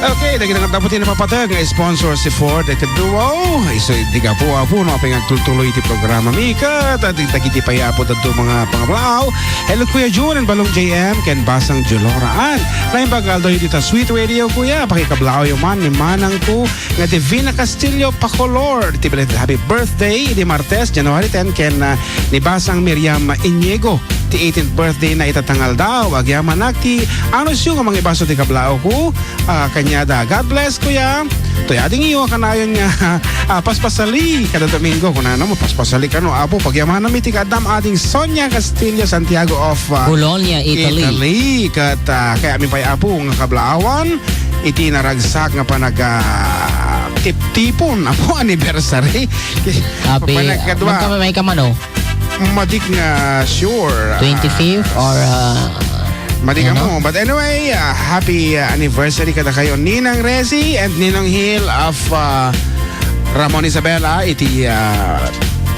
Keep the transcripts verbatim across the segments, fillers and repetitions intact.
Okay, dagiti nga dapat napapatag nga sponsor ti Four Decade Duo. Isu ti gapu-apu no apay nga agtultuloy iti programa mi ket dagiti pay-apo dadto mga pangablaaw. Hello, Kuya Jun and Balong J M, ken Basang Julora Ann. Naimbag nga aldaw iti ta Sweet Radio, Kuya. Pakikablaawyo man ni manangko nga Divina Castillo Pacolor. Iti belated happy birthday iti Martes, January ten, ken, ah, ni Basang Miriam Inigo. Ti eighteenth birthday na ita nga aldaw. Agyamanak ti anusyo nga mangibaso ti kablaawko. Ah, kaniada. God bless, Kuya. Toy ading iyo, kanayon nga, ah, paspasali kada Domingo. Kunana mo, paspasali kano, Apo. Pagyamanam iti kaadam ading Sonia Castillo Santiago of, ah, Bologna, Italy. Italy. Ket, ah, kayatmi pay, Apo, nga kablaawan iti naragsak nga panag, ah, tiptipon, Apo, anniversary. Happy, panagkadua. Magkamamay ka man, oh. Madik nga sure. Ah, twenty-fifth or, uh, madik ano? Mo. But anyway, uh, happy, uh, anniversary kada kayo, Ninang Resi and Ninong Hill of, uh, Ramon Isabela, iti, uh,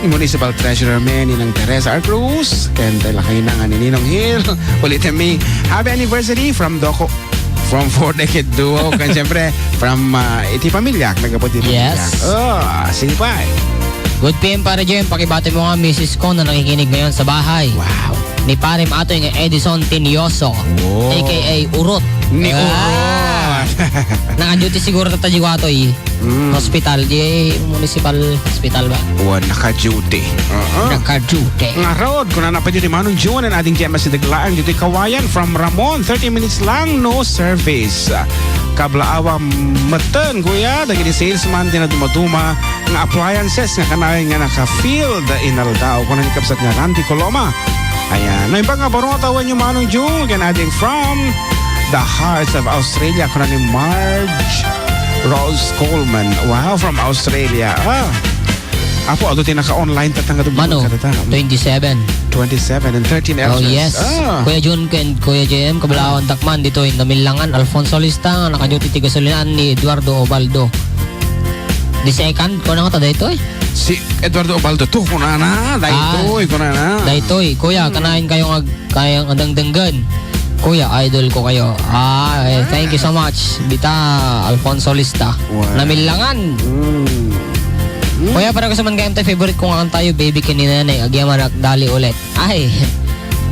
Municipal Treasurer mi, Ninang Teresa R. Cruz, ken tayo lakay na nga ni Ninong Hill. Ulitin mi, happy anniversary from Doco, from Four Decade Duo, ken siyempre, from, uh, iti pamilya, nagapot iti pamilya. Yes. Oh, sige pa eh. Good P M, Pare Jem. Pakibati mo nga misis ko na nakikinig ngayon sa bahay. Wow. Ni Pare Matoy nga Edison Tinioso, Wow. A K A Urot. Ni Ah. Urot. Naka-duty siguro tata di Watoy. Mm. Hospital, di municipal hospital ba? Wa, naka-duty. Oo. Naka-duty. Ngarud, kunana pay ti Manong June and ading Gemma Sidaglaan, ditoy Kawayan, from Ramon, thirty minutes lang, no service. Kablaawan metten, Kuya, dagiti salesman, ti nadumaduma, nga appliances nga kanayon nga naka-filled inaldaw. Kuna ni kabsat nga Randy Coloma. Ayan. Naimbag nga baro nga tawenyo, Manong June, ken ading from the hearts of Australia, kuna ni Marge Rose Coleman. Wow, from Australia. Ah. Apo, adu ti naka-online tatang adu Mano, kadata. Twenty-seven. Twenty-seven and thirteen Oh, else's. Yes. Ah. Kuya Jun ken Kuya J M, kablaawan dakman ditoy Namillangan, Alfonso Lista, naka-duty ti gasolinaan ni Eduardo Obaldo. The second, kuna nga ta daytoy? Si Eduardo Obaldo to, kunana, daytoy, Ah, kunana. Daytoy, kuya, Mm. kanayon kayo nga, kayo nga dengdenggen. Kuya, idol ko kayo. Ah, eh, thank you so much. Bita Alfonso Lista. Wow. Namillangan. Mm. Mm. Kuya, para ko sa man kayong tayo, favorite ko nga kantayo, Baby Kininanay, Agyamanak, Dali Ulit. Ay,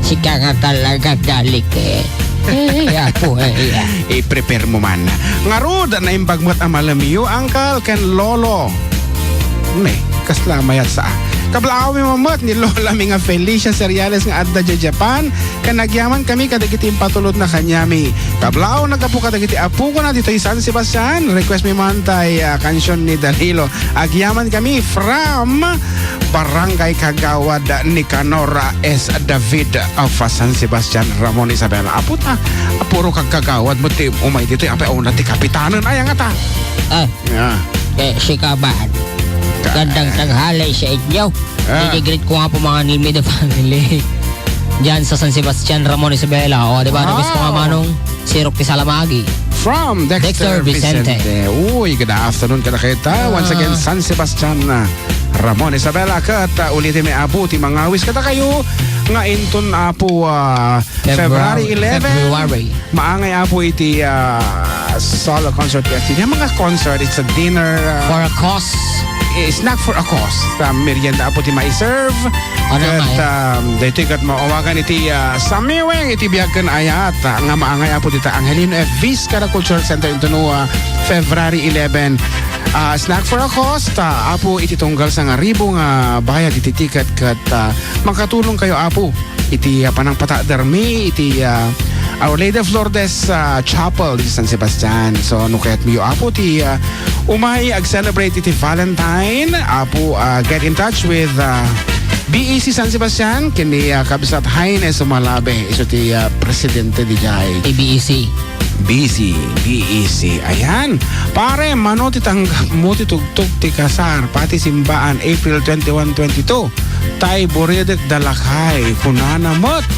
sika nga talaga, dalik eh. Eh, ako eh, eh. I-prepare mo man. Ngarud, naimbag met a malamiyo, Uncle, ken Lolo. Ne, kasla mayat sa. Kablaaw mi mammet ni Lola mi nga Felicia Seriales nga adda diay Japan, ken nagyaman kami kadagiti impatulod na kaniami. Kablaaw, naggapu kadagiti apo ko na ditoy San Sebastian. Request mi man tay, ah, kansion ni Danilo. Agyaman kami from Barangay Kagawad Nicanor S. David of San Sebastian, Ramon Isabela. Apo ta, apuro kagkagawad mo ti umay ditoy, apay una ti kapitanen. Ay, angata. Ah, Yeah. Eh, sika man. Ka- Gandang tanghali sa inyo. Ah. Didi greet ko nga po mga Nilmida family. Diyan sa San Sebastian, Ramon Isabela. O, di ba? Wow. Nabis ko nga manong sirok ti salamagi. From Dexter Dexter Vicente. Vicente. Uy, good afternoon kada kita. Ah. Once again, San Sebastian, ah, Ramon Isabela. Ket, ah, ulitin mi, Apo, ti mangawis kada kayo nga inton, Apo, ah, February, February eleven. February. Maangay, Apo, iti, ah, solo concert ti F T D. Ang mga concert, it's a dinner, ah, For a cause. Eh, snack for a cause. Ah, merienda, Apo, ti maiserve. Ano Ket, nga, eh? um, daytoy ket maawagan iti, ah, samiweng iti biag ken ayat, ah, nga maangay, Apo, dita Angelino F. Vizcarra Cultural Center intono, ah, February eleven. Ah, snack for a cause, ta, Apo, iti tunggal sangaribu nga bayad iti ticket ket, ah, makatulong kayo, Apo, iti, ah, panangpatader mi iti, ah, Our Lady of Lourdes, ah, Chapel iti San Sebastian. So, no kayat miyo, Apo, ti, ah, umay ag-celebrate iti Valentine, Apo, ah, get in touch with, ah, B E C San Sebastian, ken ni, ah, Kabsat Heine Sumalabe, isu ti, ah, presidente diay. Ti B E C. B E C, B E C. Ayan. Pare, mano ti tanggap mo ti tugtog ti kasar, pati simbaan, April twenty-one, twenty-two. Tay, buridek da lakay, kunana met.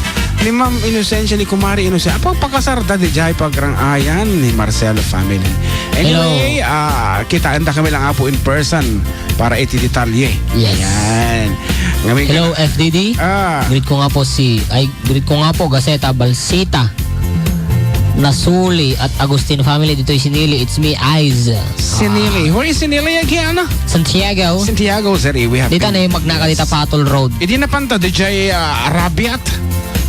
Ni Ma'am Inocencia, ni Kumari Inocencia. Apo, pakasar da diay pagrang-ayan ni Marcelo family. Anyway, Hello. ah, kitaen da kami lang, Apo, in person para iti detalye. Yes. Ayan. Ngamin Hello, ka- F D D. Ah. Greet ko nga po si, ay, greet ko nga po, Gaceta Balsita. Nasuli at Agustin family ditoy Sinili. It's me, Eyes. Sinili. Where is Sinili again? Santiago. Santiago City. We have Dita been na yung magnaka dita Patol Road. Idi na panta, D J, ah, Arabiat.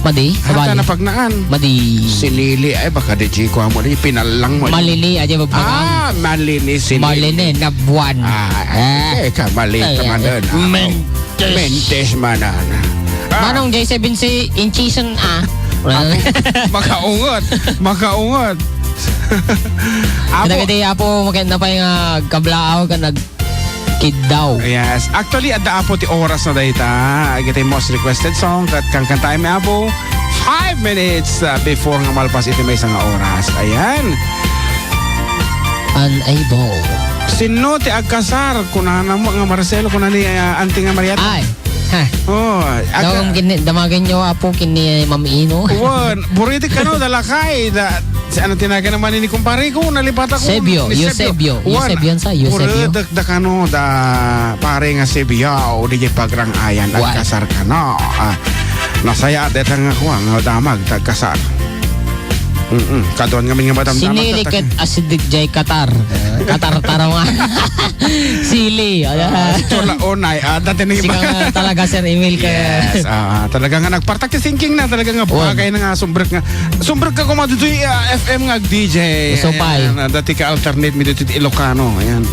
Madi, Hata sabali. na pagnaan. Madi. Sinili. Ay, baka D J ko amo di. Pinalang mo. Malini, aja ba? Ah, Malini, Sinili. Malini, na buwan. Ah, eh, ka, mali Ay, ka man ay, dun, ah. Mentes. Mentes manan. Ah. Manong J seven C, inchisan, ah. Apo, makaungot. Makaungot. Apo. Kadagiti, Apo, makian na pay nga kablaaw ka nagkiddaw. Yes. Actually, adda, Apo, ti oras na dayta. Agiti most requested song. Kat kankanta mi, Apo. Five minutes, ah, before nga malpas iti maysa nga oras. Ayan. Unable. Sinno ti agkasar? Kunana mo nga Marcelo, kunana ni, ah, Auntie nga Marietta. Ay. Ha. Oh, aga- Dawam kinni, damagen yo, Apo, kinni Ma'am Ino. Wen, buriti kano, dalakay, da, si ano tinagan naman ni kumpare ko, nalipatan ko, Sebio, ni Sebio. Eusebio. Wen, Eusebio, sa Eusebio. Buredek da kano, da pare nga Sebio, o di jay pagrang-ayan, Wen. Agkasar kano. Ah, nasaya, detang nga kuwang, nga damag, tagkasar. Mm-mm. Kaduan ngamin nga madamdamat Sinili ta- ket acidic jay katar. Katar taraw nga. Sili. Ah, si Chola Onay. Ah, dati na Sika nga talaga, Sir Emil, ka- Yes. Ah, talaga nga nagpartak ti thinking na. Talaga nga Wan. Bagay na nga. Sumbrek nga. Sumbrek ka kuma ditoy, ah, F M nga ag-D J. Usupay. Ayan, ah, dati ka alternate mi ditoy ti Ilocano. Ayan.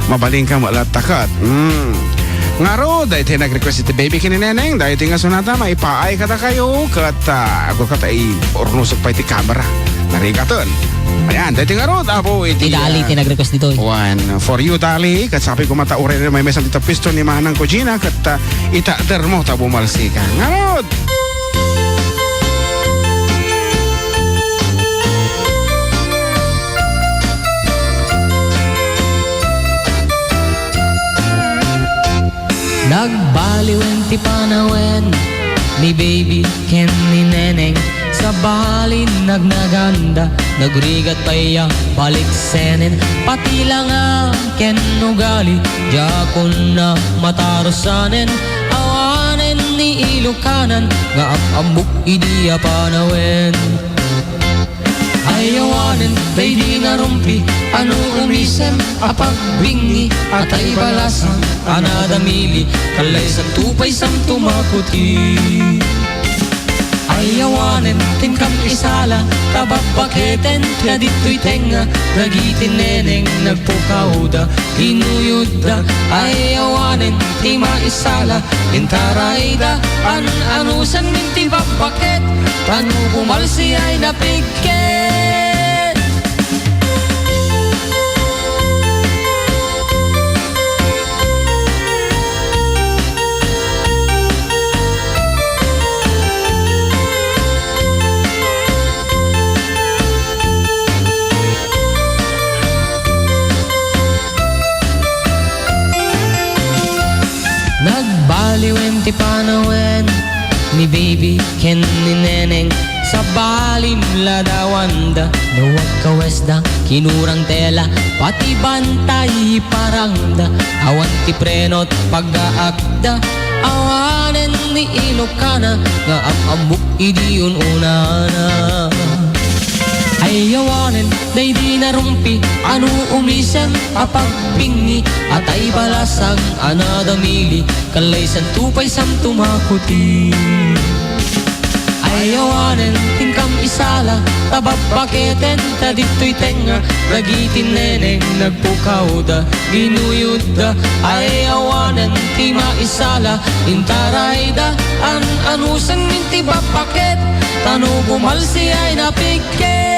Mabalin ka, malatakat. Mm. Ngarud, daytoy nag-request iti baby ken ni Neneng, daytoy nga sonata, maipaay kadakayo, ket, ah, agurka ta i-urnosek pay ti camera. Narigaten. Ayan, daytoy ngarud, Apo, iti, Ti Dali, ah, ti nag-request ditoy. One for you, Dali, ket sapay koma ta uray maymaysa dita pwesto ni Manang Kojina, ket, ah, itader mo ta bumalsika. Ngarud! Nagbaliwen ti panawen ni baby ken ni Neneng. Sabali nagnaganda, nagrigat pay a baliksenen. Pati langa ken ugali, diakon a matarusanen. Awanen ni Ilokanan nga am-ammok idi a panawen. Ay awanen daydi narumpi, ano umisem a pagbingi, atay balasang a nadamili, kallaysanto pay santo makuti. Ay awanen ti inkam isala, ta babbaketen ti aditoy tengnga, dagiti neneng nagpukawda, inuyodda. Ay awanen ti maisala, intarayda, an-anusanmin ti babbaket, ta no bumalsi ay napigket. Nagbaliwen ti panawen ni baby ken ni neneng, sabali ladawanda, no agkawesda, kinurang tela, pati bantay parangda, awan ti prenot pagaakda, awanen ni Ilokana nga am-ammok idi un-unana. Ay awanen daydi narumpi, ano umisem a pagbingi, atay balasang a nadamili, kallaysanto pay santo makuti. Ay awanen ti inkam isala, ta babbaketen ta ditoy tengnga, dagiti neneng nagpukawda, ginuyodda. Ay awanen ti maisala, intarayda, an-anusanmin ti babbaket, ta no bumalsi ay napigket.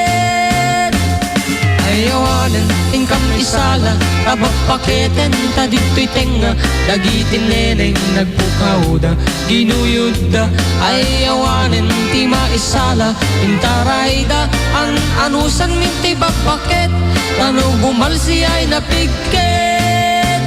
Ay awanen ti inkam isala, ta babbaketen ta ditoy tengnga, dagiti neneng nagpukawda, ginuyodda. Ay awanen ti maisala, intarayda, an-anusanmin ti babbaket, ta no bumalsi ay napigket.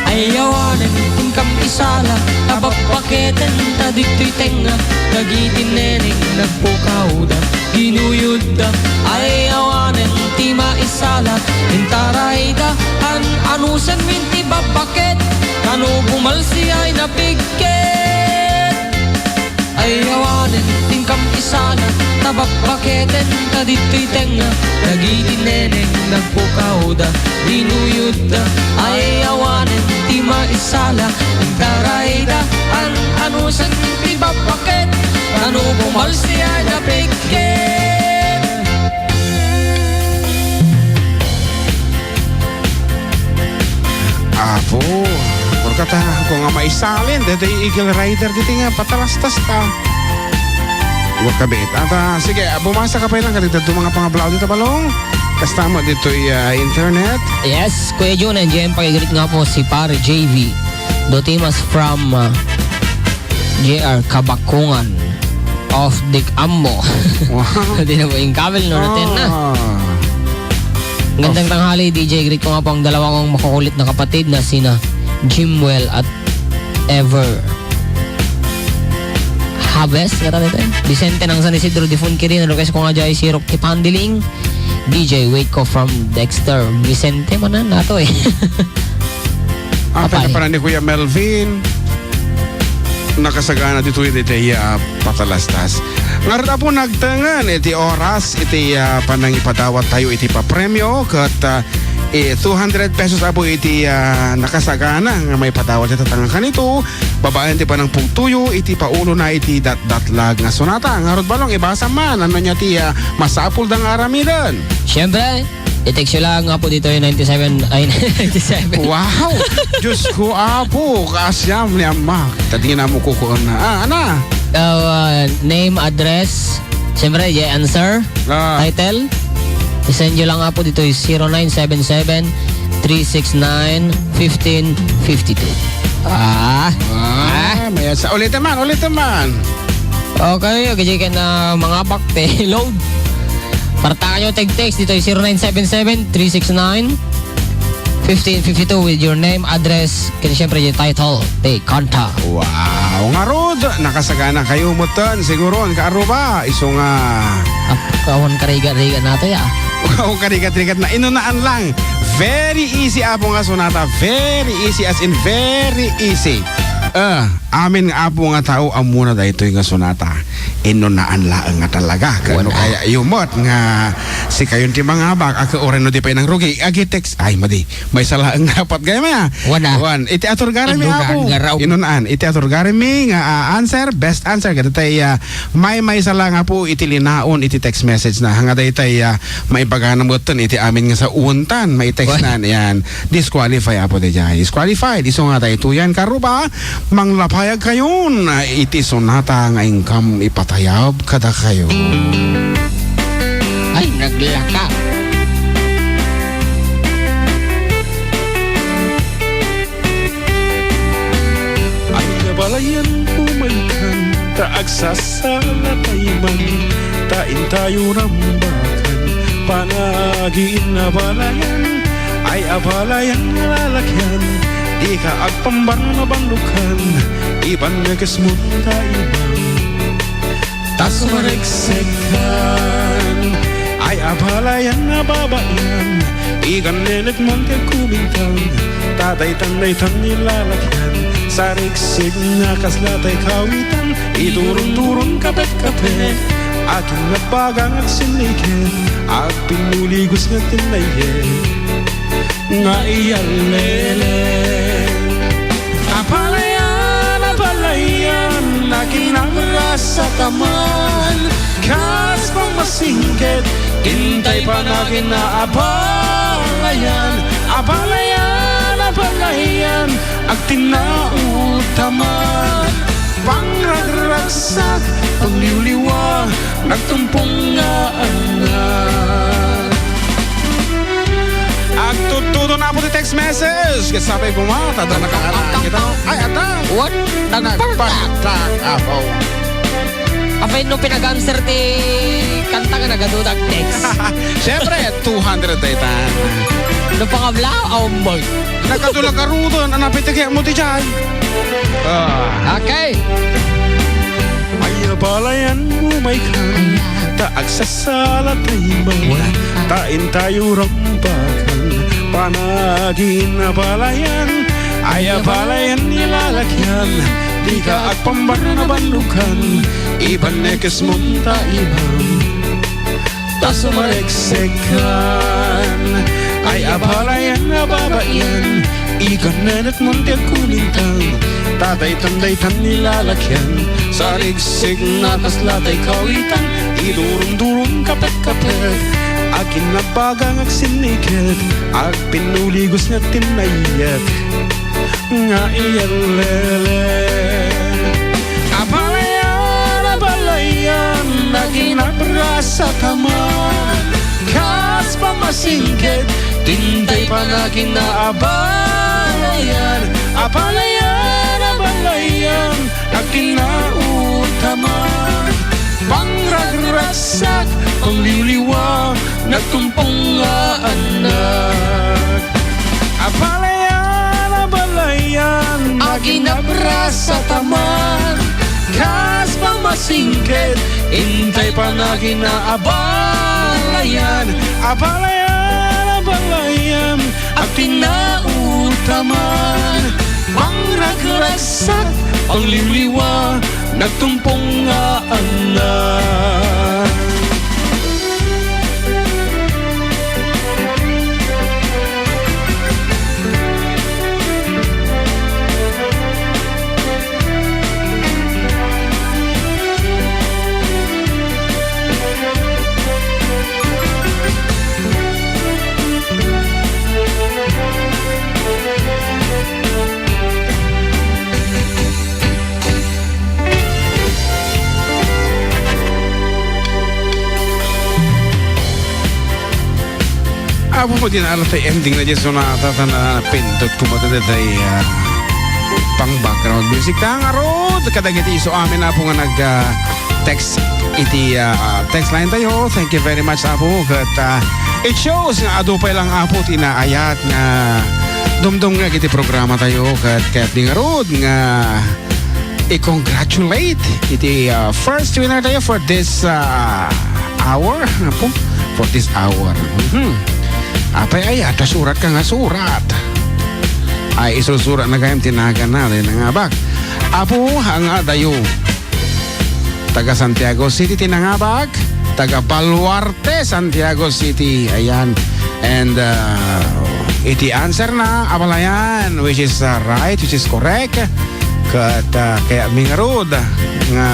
Ay awanen ti inkam isala, ta babbaketen ta ditoy tengnga, dagiti neneng nagpukawda, ginuyodda. Ay awanen ti maisala, intarayda, an-anusanmin ti babbaket, ta no bumalsi ay napigket. Ay awanen ti inkam isala, ta babbaketen ta ditoy tengnga, dagiti neneng nagpukawda, inuyodda. Ay awanen ti maisala, intarayda, an-anusen ti babbaket, tano bumalsiada pikket. Apo, porka ta, kung nga maisalin, daytoy Eagle Rider, ditoy nga patalastas ta. Wa kabit. At, ah, sige, ah, bumasa ka pa lang, kadagdag mga pangablaw dito, Balong. Kasta mo ditoy, ah, internet. Yes, Kuya Jun and Jem, pakigrit nga po si Pare J V Dotimas from, ah, J R Kabakungan of Dick Ambo. Wow. Di na po yung kabel, no? Natin na. Ah. Gandang tanghali, D J. Greet ko nga po ang dalawa kong makukulit na kapatid na sina Jimwell at Ever Habes. Kata nito eh. Vicente ng San Isidro de Funquirin. Request ko nga dyan si Rocky Pandiling. D J, wait ko from Dexter. Vicente man na nato eh. Ah, apay. Kaya pala ni Kuya Melvin. Nakasagana ditoy, ditoy, ah, patalastas. Ngarud, Apo, nagtengen iti oras iti, ah, panangipadawat tayo iti papremio ket, ah, eh, two hundred pesos, Apo, iti, ah, nakasagana nga maipadawat ita. Tanga kanito, babaen ti panangpugtoyo iti paulona iti datdatlag nga sonata. Ngarud, Balong, ibasa man, ano niya ti, ah, masapul da nga aramiden? Siyempre, i-text yo lang, Apo, ditoy ninety-seven, ay, ninety-seven. Wow! Diyos ko, Apo, kaasiam ni Ama. Tadina mo kukuon na. Ah, ana? Uh, name, address, siyempre, the answer, ah, title. I-send yo lang, Apo, ditoy zero nine seven seven, three six nine, fifteen fifty-two. Ah. Ah, ah. Mayat sa. Ulit naman, ulit naman. Okay, okay, sige na mga bakte. Load. Partakan nyo, teg-text dito, zero nine seven seven, three six nine, fifteen fifty-two with your name, address, ken siyempre, yung title, ti kanta. Wow, ngarud, nakasagana kayo mutan, siguro, ang kaaruba, iso nga. Ap-, kawan kariga-riga nato, ya. Kawan kariga-riga na, inunaan lang. Very easy, Apo, nga sonata. Very easy, as in, very easy. Ah. Amin nga, Apo, nga tao, ammona daytoy nga sonata. Inunaan laeng nga talaga. Wen, no kaya, yumot nga sikayon ti mangabak, a, ket uray no di pay nangrugi, agi-text, ay, madi, maysa laeng nga apat gayam, ya. Wen, iti aturgarem mi, Apo. Inunaan, iti aturgarem mi nga, ah, answer, best answer, kadagitay, ah, maymaysa laeng, Apo, iti linaon, iti text message na. Nga daytay, ah, maibagana metten iti amin nga saontan, maitext nan, yan. Disqualify, Apo, dayjay. Disqualified. Isu nga daytoy yan, karuba, manglapayag kayon iti sonata nga inkam ipatayab kadakayo. Ay, naglaka. Ay, abalayan, umaykan, ta agsasala tayo man, ta intayo rambakan, panagin abalayan, ay abalayan nga lalakyan, di ka agpamban mabandukan, ipan nga kismon ta imang. Ta sumariksikkan, ay abalayan a babayan, ikan nenekman ti agkumintang, ta daytan daytan ni lalakyan, sariksik nga kasla tay kawitan, iturun-turun kapet-kapet, akin nga bagang agsinniket, agpinnuligos nga tinnayet. Nga iyalele. Abalayan, abalayan, nakinamrasa taman. Kas pamasingkit, intay panagin na abalayan. Abalayan, abalayan, agtinnaud taman. Pangragragsak, pangliwliwa, nagtumpong nga annak. Agtudtudon, Apo, ti text message. Ket sapay koma, ta adda nakaarang kita. Ay, adda. What? Nagpartak, Apo. Apay no pinag-answer ti kanta nga nagaduda ag-text? Siyempre, two hundred daytan. No pangabla, aw, boy. Nagkadula garuden, anapit ti kayat mo ti jay. Ah. Okay. Ay, abalayan, umaykan, ta agsasala tayo man, ta intayo rambakan, panagin abalayan, ay abalayan, ilalakyan, Ita agpambar na bannukan, iban nekesmon ta ibam. Ta sumareksekan, ay abalayan a babayan, ikan nenekmon ti agkulintang. Ta daytan, daytan nilalakian, sariksik na kasla tay kawitan, idurum-durum kapet-kapet, aginabagang agsinniket, agpinuligos nga tinnayet. Nga iyellele. Abalayan, abalayan, aginabrasa taman. Kas pamasingket, tintay panagina abalayan. Abalayan, abalayan, aginautaman. Pangragragsak, pangliwliwa, nagtumpong nga anak. Abalayan, abalayan, aginabrasa taman. Kas pamasingket, intay panagina abalayan. Abalayan, abalayan, aginautaman. Pangragragsak, pangliwliwa, nagtumpong nga anak. Apo, mo din alam tay ending na dyan sonata, ta napindot ko mo dyan tay, ah, pang background music. Ta ngarud, kadagiti isu amin, Apo, nga nag, ah, text iti, ah, text line tayo. Thank you very much, Apo. Ket, ah, it shows nga adu pay lang, Apo, ti naayat nga dumdumngeg iti programa tayo. Ket, ket di ngarud nga i-congratulate iti, ah, first winner tayo for this, ah, hour. Apo, for this hour. Mhm. Apay, ay, adda surat ka nga surat. Ay, isusurat na gayam ti nagana, di nangabak. Apo, nga adayo. Taga Santiago City ti nangabak. Taga Baluarte, Santiago City. Ayan. And, uh, iti answer na, abalayan, which is, uh, right, which is correct. Ket, uh, kayatmi ngarud nga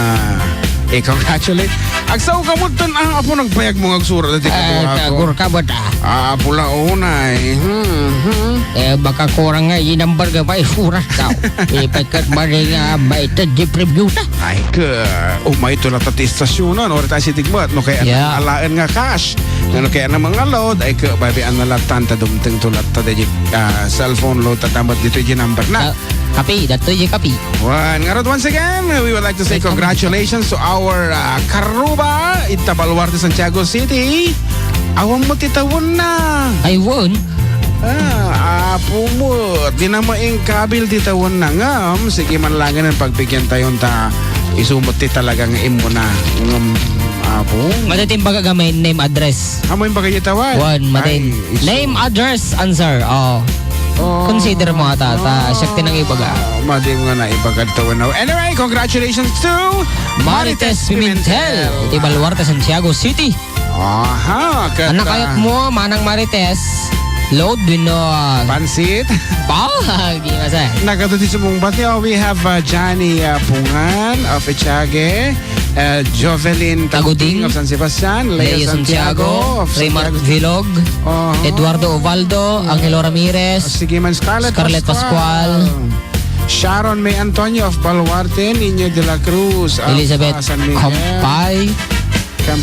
i-congratulate. Agsaw ka mo, tan-, ah, Apo, nagbayag mo nga agsurat dati. Ah, kaduak ko. Agur ka ba ta? Ah, pula unay. Hmm, hmm. Eh, baka kurang nga, inambar nga, may surat ka. Eh, pagkat mali nga, may tadji preview ta. Ay, ka, umay to latta ti istasyonan, or ta si Digmat, no kaya alaen nga cash. Ngano kaya na mga load, ay ka, babi, ang nalatan, ta dumteng to latta, di, ah, cellphone load, tatamat dito yung number na. Ah, kapi, datoy yung kapi. One, ngarud, once again, we would like to say congratulations to our, ah, karuba, ita Baluarte, Santiago City. Awan mo ti tawen na. Ay, won. Ah, apo mo, di na maingkabil ti tawen na ngam. Sige man lang nga pagbigyan tayon ta isumot ti talagang imo na. Ngam, apo. Madating baga gamay name address. Amo yung bagay itawa. One, madin. Ay, isu. Name, address, answer. Oh. Oh. Consider mo ata, ta, siya tinang ibaga. Madim nga na ibaga ito, no? Anyway, congratulations to Marites Pimentel, iti Baluarte, Santiago City. Aha, ket, anak kayat ah, mo, Manang Marites, load wenno, ah, pansit? Pao, ah, gimasa. Nagadu ti sumungbat niyo. We have, uh, Johnny, uh, Pungan of Echage, uh, Jovelyn Taguding, Taguding of San Sebastian, Leo Leo Santiago Santiago, of Raymar Santiago. Vilog, uh-huh. Eduardo Ovaldo, uh-huh. Angelo Ramirez, sige man, Scarlett Scarlett Pascual. Pascual. Sharon May Antonio of Baluarte, Niño de la Cruz of, Elizabeth uh, San Miguel. Compay.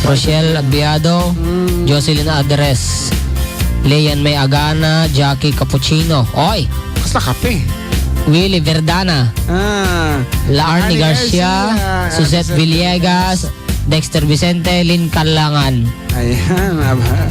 Rochelle Abiado, mm. Jocelyn Adres, Leon May Agana, Jackie Cappuccino. Oy! Basta kape. Willie Verdana. Ah. La Arnie Arnie Garcia, Garcia, Suzette Suzette Villegas, Villegas. Dexter Vicente, Lynn Calangan. Ayan, aba.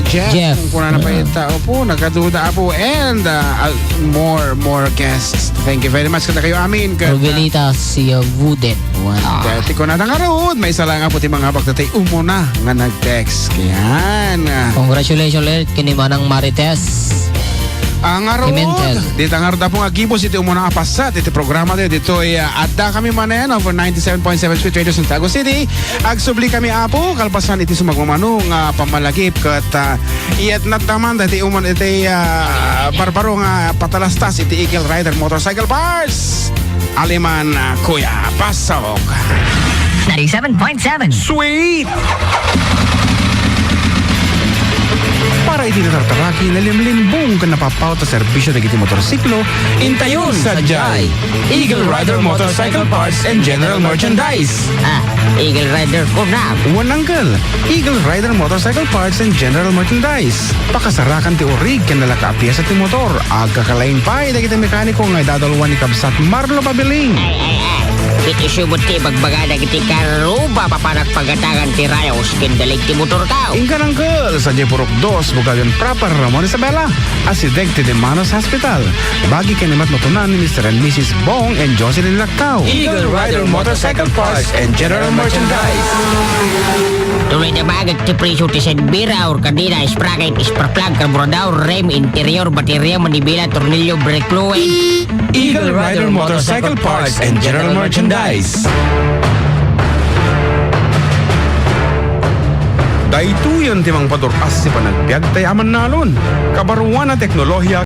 Jeff. Jeff. Kung kuna na pa yung tao po, nagkaduda po. And, uh, uh, more, more guests. Thank you very much. Kada kayo amin. Kat-, Rovelita Siya Wooden. Wan, ah. Dati ko na nangarod, may isa lang po ti mga baktatay umuna nga nag-text. Kaya na. Congratulations ulit kini Manang Marites. Ang arud, Pimentel. Dita ngarud, Apo, nga gibus iti umuna a paset iti programa tayo. Ditoy, ah, adda kami manen over ninety-seven point seven Sweet Radio Santiago City. Agsubli kami, Apo, kalpasan iti sumagmamano nga pammalagip ket, ah, iyat naddaman dati umuna iti, ah, barbaro nga patalastas iti Eagle Rider Motorcycle Parts. Aliman, ah, Kuya, pasok. Ninety-seven point seven. Sweet! Para iti natartaraki, nalimlimbong ken napapawat a serbisyo dagiti motorsiklo, intayon sadiay Eagle Rider Motorcycle Parts and General Merchandise. Ah, Eagle Rider ko na. Wen, Uncle, Eagle Rider Motorcycle Parts and General Merchandise. Pakasarakan ti urig ken nalaka a piesa ti motor. Agkakalaing pay dagiti mekaniko nga idadalwan ni Kabsat Marlo Pabiling. Ay, ay, ay. Iti subot ti bagbaga dagiti karuba papanak pagatagan ti rayos ken dalig ti motor tao. Inka, Uncle, sadiay Purok Dos, Bugayon Proper, Ramon Isabela. Asideg ti Demanos Hospital. Bagi ken ni Matmatunan ni Mister and Missus Bong and Jocelyn Lactao. Eagle Rider Motorcycle Parts and General Merchandise. Tuloy na bagak ti presyo ti side mirror, kadena, sprocket, spark plug, karburador, rim, interior, baterya, manibela, tornilyo, brake fluid. Eagle Rider Motorcycle Parts and General Merchandise. Daytoyen ti mangpadur-as ti panagbiag tayo a mannalon. Kabaruan a teknolohiya